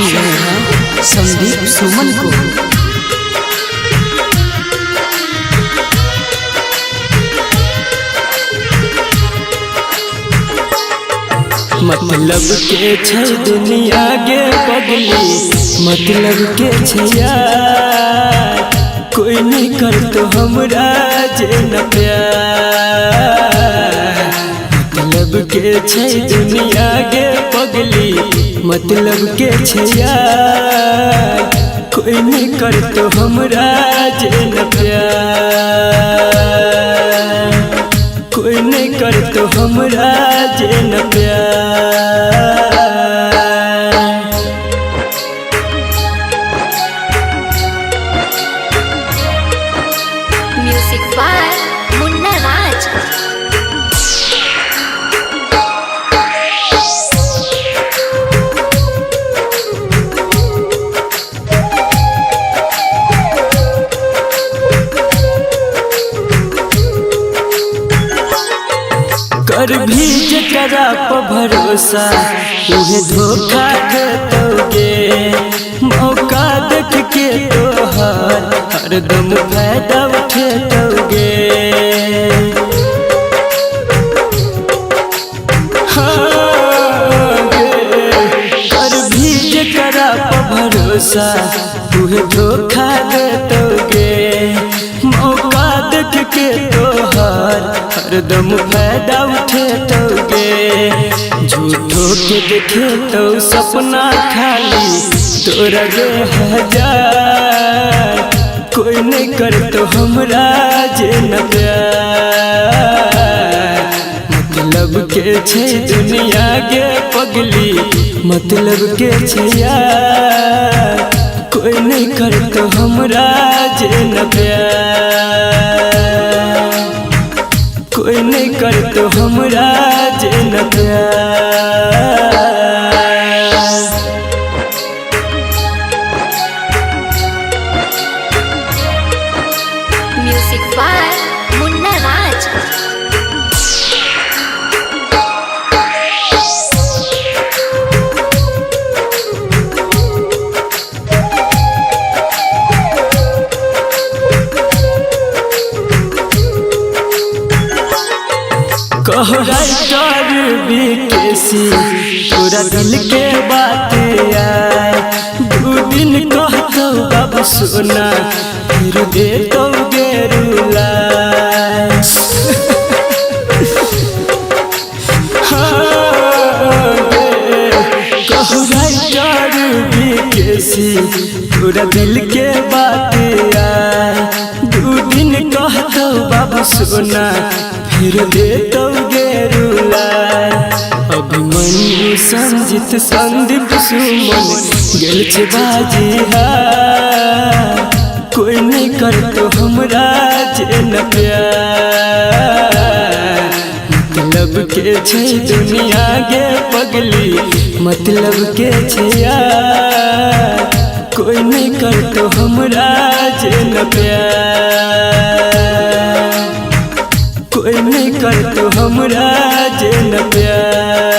सुन रहे हैं संदीप सुमन को। मतलब के छै दुनिया गे पगली, मतलब के छै यार, कोई नहीं करतो हमरा जे न प्यार। मतलब के छै दुनिया गे पगली, मतलब के छै यार, कोई नहीं करतो हमरा जे न प्यार। कोई नहीं करतो हमरा जे न प्यार। Music by Munna Raj. कर भी जकरा पर भरोसा उहे धोखा देतोगे, मौका देख के तोहर हरदम फायदा उठेतोगे। हाँ गे, कर भी जकरा पर भरोसा उहे धोखा देतोगे, मौका देख के तोहर हरदम फायदा उठेतोगे। झूठो के देखे तो सपना खाली तोरा गे हजार, कोई नहीं करतो हमरा जे न प्यार। मतलब के छै दुनिया गे पगली, मतलब के छै यार, कोई नहीं करतो हमरा जे न प्यार। कोई नहीं करतो हमरा जे न प्यार। Music by Munna Raj. कहो राइटर बीकेसी तोरा दिल के बात आए, दू दिन कहतो बाबू सोना फिर दे तो गेरुला। हाँ गे, कहो राइटर बीकेसी तोरा दिल के बात आए, दू दिन कहतो बाबू सोना फिर दे तो गेरुला। अभिमन्यु संजित संदीप सुमन गेल छै बाजी हार, कोई नहीं करतो हमरा जे न प्यार। मतलब के छै दुनिया गे पगली, मतलब के छै यार, कोई नहीं करतो हमरा जे न प्यार। कोई नहीं करतो हमरा जे न प्यार।